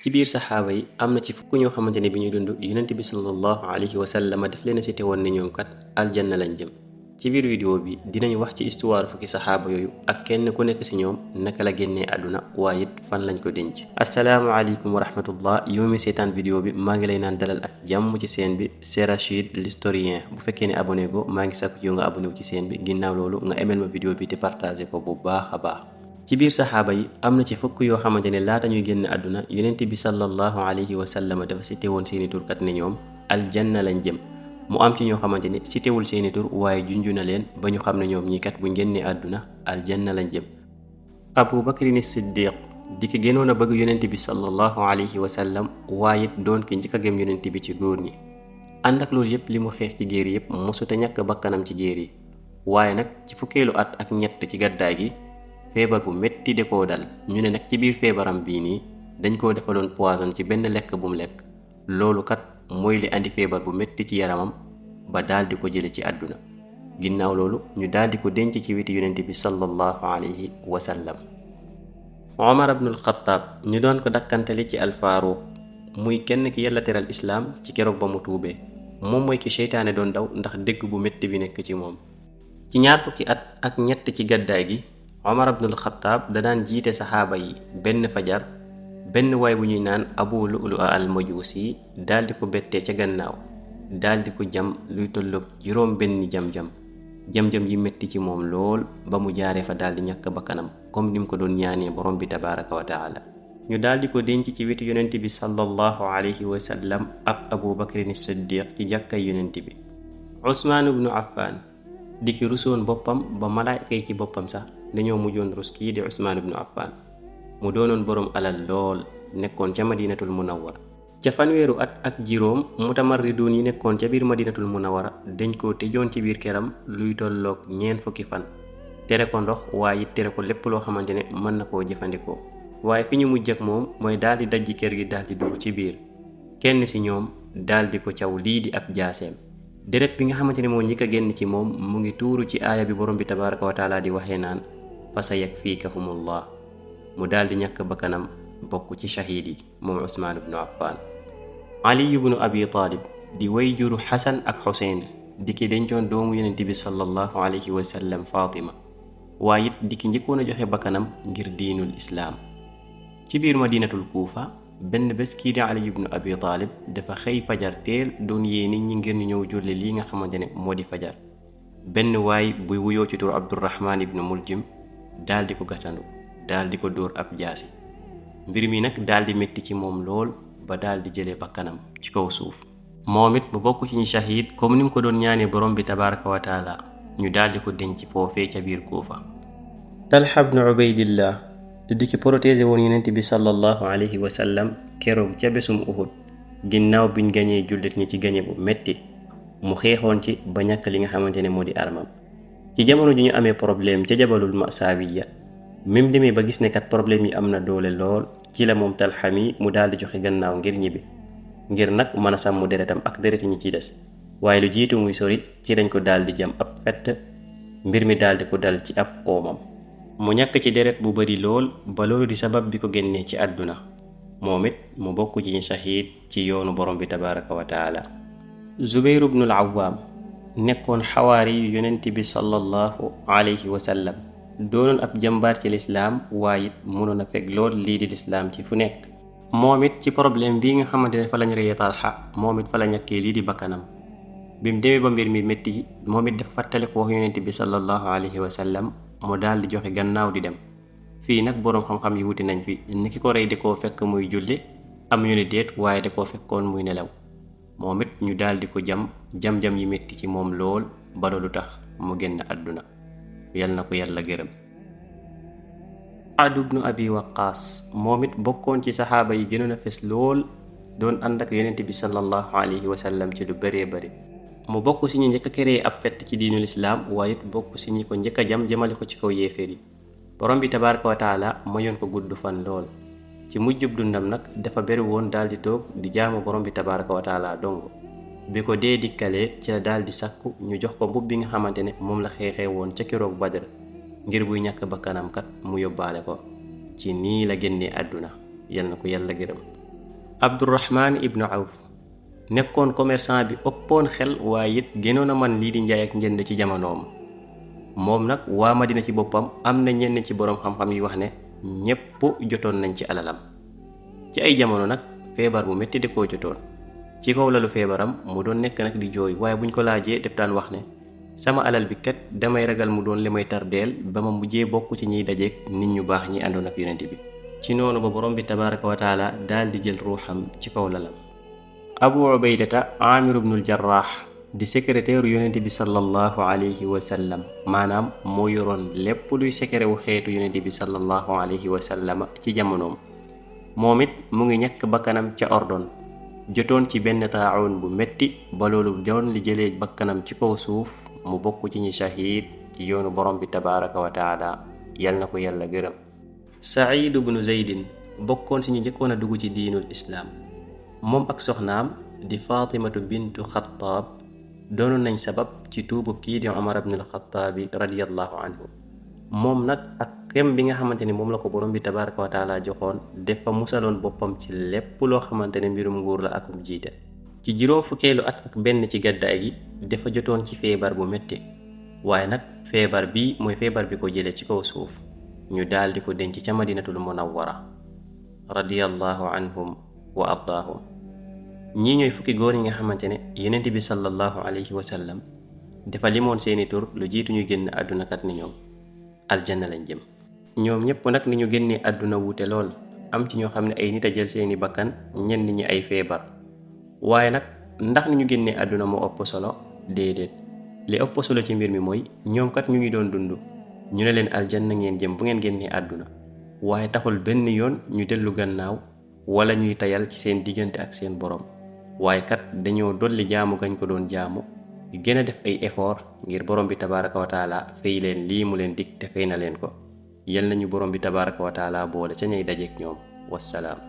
ci biir saxaaba yi am na ci fukk ñoo xamante ne bi ñuy dund yonent bi sallallahu alayhi wa sallam daf leen a cité woon ne ñoom kat aljanna lañ jëm. ci biir vidéo bi dinañ wax ci histoire fukki saxaaba yooyu ak kenn ku nekk ci ñoom naka la génnee àdduna waaye it fan lañ ko denc. asalaamaaleykum wa rahmatullah, yow mi seetaan vidéo bi maa ngi lay naan dalal ak jàmm ci seen bi c'est Rachid l'historien. bu fekkee ne abonné ko maa ngi sakku yow nga abonné wu ci seen bi, ginnaaw loolu nga aimel ma vidéo bi te partagé ko bu baax a baax. ci biir saxaaba yi am na ci fukk yoo xamante ne laata ñuy génn àdduna yonent bi sallallahu alayhi wa sallam dafa cité woon seeni turkat ne ñoom aljanna lañ jëm. mu am ci ñoo xamante ne citéwul seeni tur waaye junju na leen ba ñu xam ne ñoom ñi kat buñ génnee àdduna aljanna lañ jëm. Abu Bakrin Siddiq di ki gënoon a bëgg yonent bi sallallahu alayhi wa sallam waaye it doon ki njëkk a gëm yonent bi ci góor ñi. ànd ak loolu yépp li mu xeex ci géer yépp mosuta ñàkk bakkanam ci géer yi. waaye nag ci fukkeelu at ak ñett ci gàddaay gi feebar bu metti de koo dal. ñu ne nag ci biir feebaram bii nii dañ koo defaloon poison ci benn lekk bu mu lekk. loolu kat mooy li andi feebar bu metti ci yaramam ba daal di ko jële ci àdduna. ginnaaw loolu ñu daal di ko denc ci weti yonent bi sallallahu alayhi wa sallam. Omar ibnul Xattaab ñu doon ko dakkantali ci alfaaruq, muy kenn ki yàlla teral islaam ci keroog ba mu tuubee. moom mooy ki seytaane doon daw ndax dëgg bu metti bi nekk ci moom. ci ñaar fukki at ak ñett ci gàddaay gi Omar ibnul Xattaab da daan jiite saxaaba yi benn fajar. benn waay bu ñuy naan Abu Lu'lu'a al-Majusi daal di ko bettee ca gannaaw daal di ko jam luy tolloog juróom benn jam-jam yi metti ci moom lool ba mu jaaree fa daal di ñàkk bakkanam comme ni mu ko doon ñaanee borom bi tabaraka wa taala. ñu daal di ko denc ci wetu yonent bi sallallahu alayhi wa sallam ak Abu Bakrin Siddiq ci jàkkay yonent bi. Usmaan ibnu Affan di ki rusoon boppam ba malaayka yi ci boppam sax dañoo mujjoon rus kii di Usmaan ibnu Affan. mu doonoon boroom alal lool nekkoon ca madinatul munawwara. ca fanweeru at ak juróom mutamarriduun yi nekkoon ca biir madinatul munawwara dañ koo tëjoon ci biir këram luy tolloog 4 fan. tere ko ndox waaye tere ko lépp loo xamante ne mën na koo jëfandikoo. waaye fi ñu mujj ak moom mooy daal di dajji kër gi daal di dugg ci biir. kenn ci ñoom daal di ko caw lii di ab jaaseem. deret bi nga xamante ne moo njëkk a génn ci moom mu ngi tuuru ci aaya bi borom bi tabaraka wa taala di waxee naan fa sayakfiikahumullah. mu daal di ñàkk bakkanam bokk ci shahiid yi moom Usmaan ibnu Affan. Ali ibnu Abi Talib di way juru Xasan ak Xuseyn di ki dencoon doomu yonent bi sallallahu alayhi wa sallam Fatima, waaye it di ki njëkkoon a joxe bakkanam ngir diinul islaam. ci biir madinatul Kuufa benn bés kii di Ali ibnu Abi Talib dafa xëy fajar teel doon yee nit ñi ngir ñëw julli lii nga xamante ne moo di fajar. benn waay buy wuyoo ci tur Abdurrahman ibnu Muljim daal di ko gàttandu daal di ko dóor ab jaasi. mbir mi nag daal di métti ci moom lool ba daal di jëlee bakkanam ci kaw suuf. moom it mu bokk ci ñi shahid comme ni mu ko doon ñaanee borom bi tabaraka wa taala. ñu daal di ko denc foofee ca biir Kuufa. Talha ibnu Ubaydillah di ki protégé woon yonent bi sallallahu alayhi wa sallam keroog ca bésum Uhud. ginnaaw biñ gañee jullit ñi ci gañe bu metti mu xeexoon ci ba ñàkk li nga xamante ne moo di armam. ci jamono ju ñu amee problème ca jabalul Masawiya mim demee ba gis ne kat problème yi am na doole lool ci la moom Talha mi mu daal di joxe gannaaw ngir ñibbi ngir nag mën a sàmm deretam ak dereti ñi ciy des. waaye lu jiitu muy sori ci lañ ko daal di jam ab fett mbir mi daal di ko dal ci ab oomam. mu ñàkk ci deret bu bari lool ba loolu di sabab bi ko génnee ci àdduna. moom it mu bokk ci ñi shahiid ci yoonu borom bi tabaraka wa taala. Zubayr ibnul Awwaam nekkoon xawaari yu yonent bi sallallahu alayhi wa sallam. doonoon ab jàmbaar ci lislaam waaye it mënoon a fekk lool lii di lislaam ci fu nekk. moom it ci problème bii nga xamante ne fa lañ reyee Talha moom it fa la ñàkkee lii di bakkanam. bi mu demee ba mbir mi métti moom it dafa fàttali ko wax yonent bi sallallahu alayhi wa sallam mu daal di joxe gannaaw di dem. fii nag boroom xam-xam yi wuti nañ fi ni ki ko rey di koo fekk muy julli am ñu ne déet waaye da koo fekkoon muy nelaw. moom it ñu daal di ko jam-jam yi métti ci moom lool ba loolu tax mu génn àdduna. yal na ko yàlla gërëm. Saad ibnu Abi Waqqaas moom it bokkoon ci saxaaba yi gënoon a fes lool doon ànd ak yonent bi sallallahu alayhi wa sallam ci lu bëree bëri. mu bokk si ñi njëkk a créé ab fett ci diinul islaam waaye it bokk si ñi ko njëkk a jëmale ko ci kaw yéeféer yi. borom bi tabaraka wa taala mayoon ko gudd fan lool. ci mujjub dundam nag dafa bari woon daal di toog di jaamu borom bi tabaraka wa taala dong. bi ko dee dikkalee ci la daal di sàkku ñu jox ko mbubb bi nga xamante ne moom la xeexee woon ca keroog Badr ngir buy ñàkk bakkanam kat mu yóbbaale ko. ci nii la génnee àdduna. yal na ko yàlla gërëm. Abdurrahman ibnu Awf nekkoon commerçant bi ëppoon xel waaye it gënoon a man lii di njaay ak njënd ci jamonoom. moom nag waa Madina ci boppam am na ñenn ci boroom xam-xam yi wax ne ñépp jotoon nañ ci alalam. ci ay jamono nag feebar bu metti di koo jotoon ci kaw lalu feebaram mu doon nekk nag di jooy waaye buñ ko laajee def daan wax ne sama alal bi kat damay ragal mu doon li may tardeel ba ma mujjee bokk ci ñiy dajeek nit ñu baax ñi àndoon ak yonent bi. ci noonu ba borom bi tabaraka wa taala daal di jël ruuxam ci kaw lalam. Abu Ubaydata Amir ibnul Jarraax di secrétaire yonent bi sallallahu alayhi wa sallam maanaam moo yoroon lépp luy secret wu xeetu yonent bi sallallahu alayhi wa sallam ci jamonoom. moom it mu ngi ñàkk bakkanam ca Ordon jotoon ci benn taawun bu metti ba loolu doon li jëlee bakkanam ci kaw suuf mu bokk ci ñi shahiid ci yoonu borom bi tabaraka wa taala yal na ko yàlla gërëm. Saïd ibnu Zaydin bokkoon ci ñi njëkkoon a dugg ci diinul islaam moom ak soxnaam di Fatimatu bintu Xattaab doonoon nañ sabab ci tuubub kii di Umar ibnul Xattaabi radiyallahu anhu. moom nag ak kem bi nga xamante ni moom la ko borom bi tabaraka wa taala joxoon dafa musaloon boppam ci lépp loo xamante ne mbirum nguur la akum jiite. ci juróom fukkeelu at ak benn ci gàddaay gi dafa jotoon ci feebar bu metti waaye nag feebar bii mooy feebar bi ko jële ci kaw suuf ñu daal di ko denc ca Madinatul Munawwara radiyallahu anhum wa ardaahum. ñii ñooy fukki góor yi nga xamante ne yonent bi sallallahu alayhi wa sallam dafa limoon seeni tur lu jiitu ñu génn àdduna kat ni ñoom aljanna lañ jëm. ñoom ñépp nag ni ñu génnee àdduna wuute lool am ci ñoo xam ne ay nit a jël seeni bakkan ñenn ñi ay feebar waaye nag ndax ni ñu génnee àdduna moo ëpp solo déedéet li ëpp solo ci mbir mi mooy ñoom kat ñu ngi doon dund ñu ne leen aljanna ngeen jëm bu ngeen génnee àdduna waaye taxul benn yoon ñu dellu gannaaw wala ñuy tayal ci seen diggante ak seen borom waaye kat dañoo dolli jaamu gañ ko doon jaamu gën a def ay effort ngir borom bi tabaraka wa taala fay leen lii mu leen dig te fay na leen ko. yal nañu borom bi tabaraka wa taala boole ca ñay dajeek ñoom wassalaam.